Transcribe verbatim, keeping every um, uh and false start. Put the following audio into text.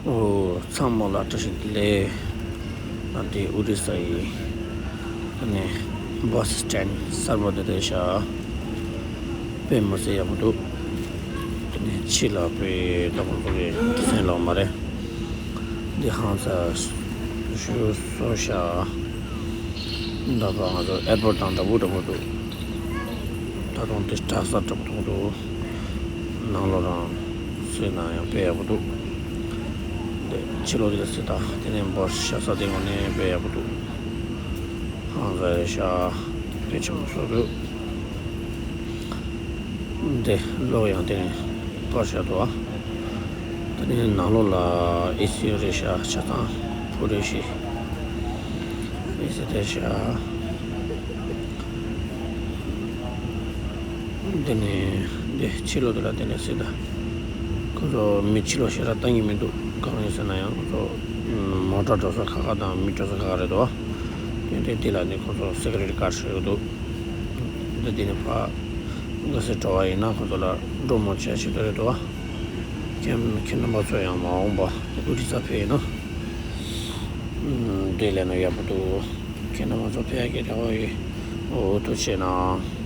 ཨོ། ཚང་མ་ལ་བཀྲ་ཤིས་བདེ་ལེགས། ང་འདི་ཨོ་རི་ས་ཡི་ཨ་ནི་བྷ་སི་སི་ཊེན་ཌི་གསར་པ་འདི་རེད་ཤག་དཔེ་མི་སྲིད་ཡག་པོ་འདུག་དེ་ནས་ཕྱི་ལ་དཔེ་ད་ཁོང་ཚོ་གི་སེམས་ལོག་མ་རེད། འདི་ཧང་སང་ཞུ་སོང་ཤག་ད་ཕར་ང་ཚོ་ཨེར་པོར་ཊི་དང་འདྲ་པོ་འདྲ་པོ་འདུག་ད་དུང་དེ་གྲྭ་ས་འདྲ་པོ་མཐོང་འདུག་ནང་ལོགས་རང་སོང་ན་ཡང་དཔེ་ཡག་པོ་འདུག་དེ་ཕྱི་ལོགས་དེ་ལ་སྲིད་ད་དེ་ནས་འབར་ཤ་ས་དེ་ངོ་ནས་དཔེ་ཡག་པོ་འདུག་ཧང་སང་རེད་ཤག་དཔེ་ཆེན་པོ་བཟོ་འདུག་འདི་གློག་ཡང་དེ་ནས་སྤར་བཞག་འདུག་ཨ། དེ་ནས་ནང་ལོགས་ལ་ཨེ་སི་རེད་ཤག་ཆ་ཚང་བུ་རེད་ཤག་ཨེ་སི་རེད་ཤག་དེ་ནས་འདི་ཕྱི་ལོགས་དེ་ལ་དེ་ནས་སྲིད་ད། ཁོ་ཚོ་མི་ཕྱི་ལོགས་ཞེ་དྲག་བཏང་གི་མི་འདུག་གང་ཡིན་ཟེར་ན་ཡང་ཁོ་ཚོ་མོ་ཊ་འགྲོ་ས་ཁག་ཁག་དང་མི་འགྲོ་ས་ཁག་ཁག་རེད་དོ། དེ་དེ་དེ་ལ་ནི་ཁོ་ཚོ་སེ་ཀུ་རི་ཊི་གཱཌ་ཞིག་འདུག་འདི་དེ་ནི་ཕ་ག་སེ་འགྲོ་བ་ཡིན་ན་ཁོ་ཚོ་ལ་འགྲོ་མོ་བྱས་བྱེད་དོ་རེད་དོ། ཁྱེད་ཁྱེད་རྣམ་པ་ཚོ་ཡང་མ་འོངས་པ་ཨོ་རི་ས་ཕེབས་ཡིན་ན་འདི་ལས་ན་ཡག་པོ་འདུག་ཁྱེད་རྣམ་པ་ཚོ་ཕེབས་ཀྱི་རེ་བ་ཡོད། འོ་ཐུགས་རྗེ་གནང་།